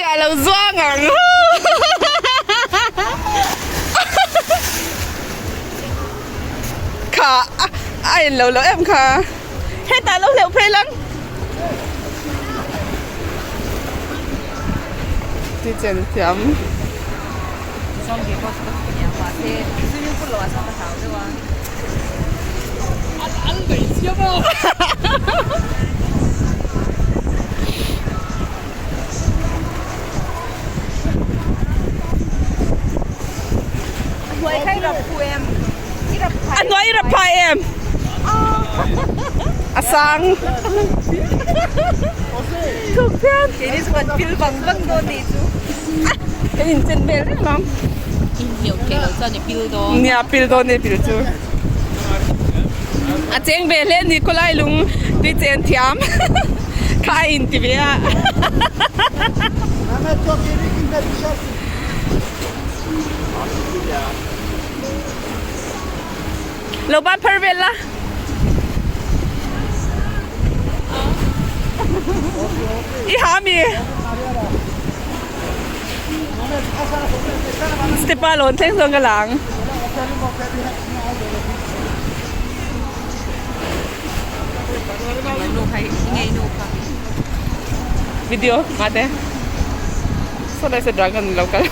A lo zuang ang. Kha a en lo lo em kha. Hetah lo hleuh phei lang. Ti chen thiam. A hnuai i rap phai em? A sang. Thuk phian. Keini chu kan pil vang vang dawn nih chu. Kan inchen vel reng ang. In hleuh theih loh chuan i pil dawn. Nia pil dawn e pil chu. A cheng ve hle ni khawlai lung tui chen thiam kha a inti ve a. Lo ban phar vel la. I ha mi. Step a lawn thleng zawng ka lang. Video mate. Saw lai se dragon lo kal.